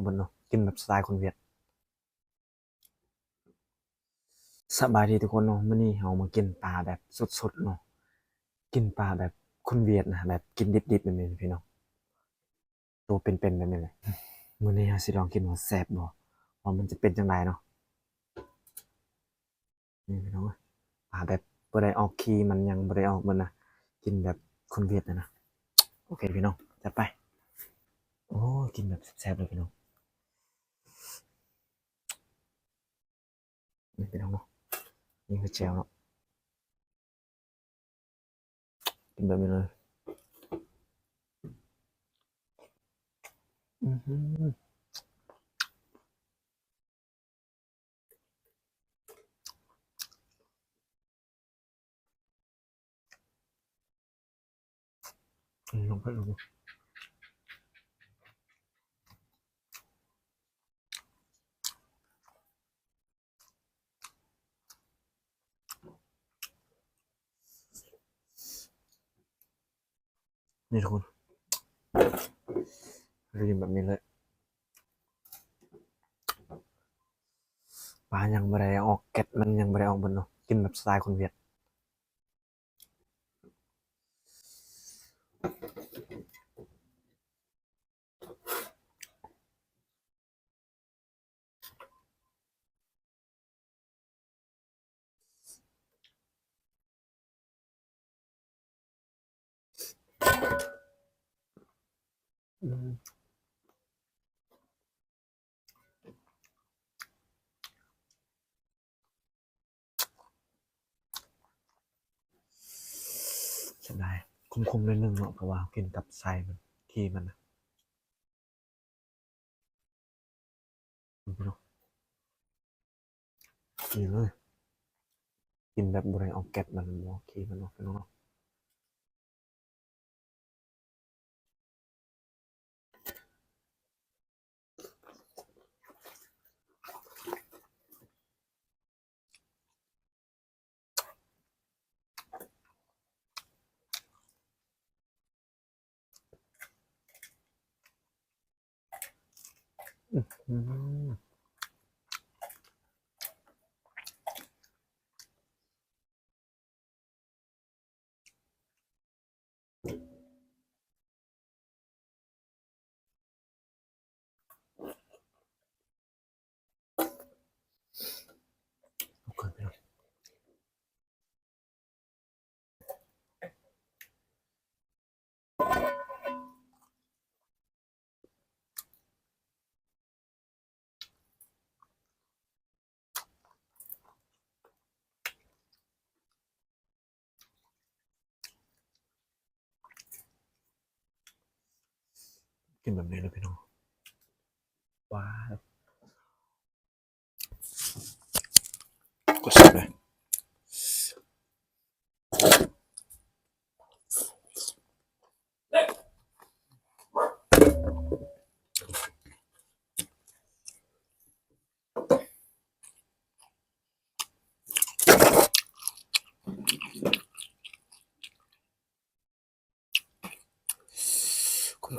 ເບິ່ງເນາະ ກິນແບບສະໄຕຄົນຫວຽດ. ສະບາຍດີທຸກຄົນເນາະ, ມື້ນີ້ເຮົາມາກິນປາແບບສົດໆເນາະ, ກິນປາແບບຄົນຫວຽດນະ, ແບບກິນດິບໆແບບນີ້ພີ່ນ້ອງ, ໂຕເປັນໆແບບນີ້ເລີຍ. ມື້ນີ້ເຮົາຊິລອງກິນວ່າແຊບບໍ່, ວ່າມັນຈະເປັນຈັ່ງໃດເນາະ. ນີ້ພີ່ນ້ອງເອີຍ, ປາແບບບໍ່ໄດ້ອອກຂີ້ມັນ, ຍັງບໍ່ໄດ້ອອກເບິດນະ, ກິນແບບຄົນຫວຽດນະ. ໂອເຄພີ່ນ້ອງ, ຈັດໄປ. ໂອ້ ກິນແບບແຊບໆເລີຍພີ່ນ້ອງ. ນີ້ພີ່ນ້ອງເນາະ, ນີ້ຄືແຈ່ວເນາະ, ກິນແບບນີ້ເລີຍ. ອື ອືມ ລົງໄປ ລົງໄປ. ນີ້ທຸກຄົນ ໄດ້ຍິນແບບນີ້ເລີຍ, ປາຍັງບໍ່ໄດ້ອອກແກັດ, ມັນຍັງບໍ່ໄດ້ອອກເບິດເນາະ, ກິນແບບສະໄຕຄົນຫວຽດ. ອືມ ເສຍດາຍ ຂົມໆໜ້ອຍໜຶ່ງເນາະ, ເພາະວ່າເຮົາກິນກັບໄສ້ມັນ ຂີ້ມັນນະ. ນີ້ເລີຍ ກິນແບບບໍ່ໄດ້ເອົາແກັດມັນ ບໍ່ເອົາຂີ້ມັນອອກ ພີ່ນ້ອງເນາະ. ອືມ ກິນແບບນີ້ເລີຍພີ່ນ້ອງ. ວ້າວ ກໍແຊບເລີຍ.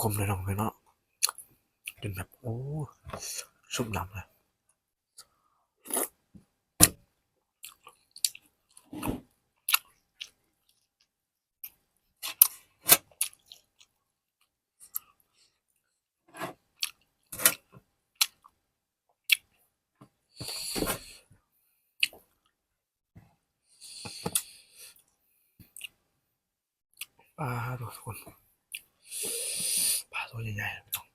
ຂົມໆ ໜ້ອຍໜຶ່ງເນາະ, ກິນແບບ ໂອ້ ສົມນຳເລີຍ. ປາໂທ້ ທຸກຄົນ ປາໂຕໃຫຍ່ໆ ພີ່ນ້ອງ.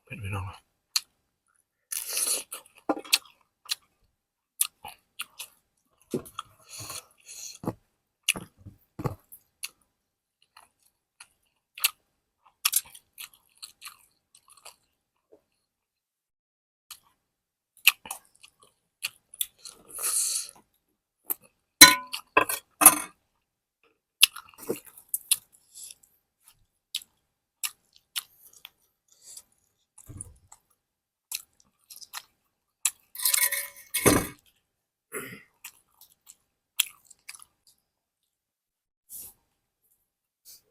ເຜັດ ພີ່ນ້ອງ.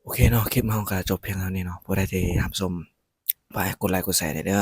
ອເຄເນາະ ຄລິບເຮົາກໍຈົບພຽງເທົ່ານີ້ເນາະ. ຜູ້ໃດທີ່ຮັບຊົມ ຝາກກົດໄລກົດແຊແດ່ເດີ.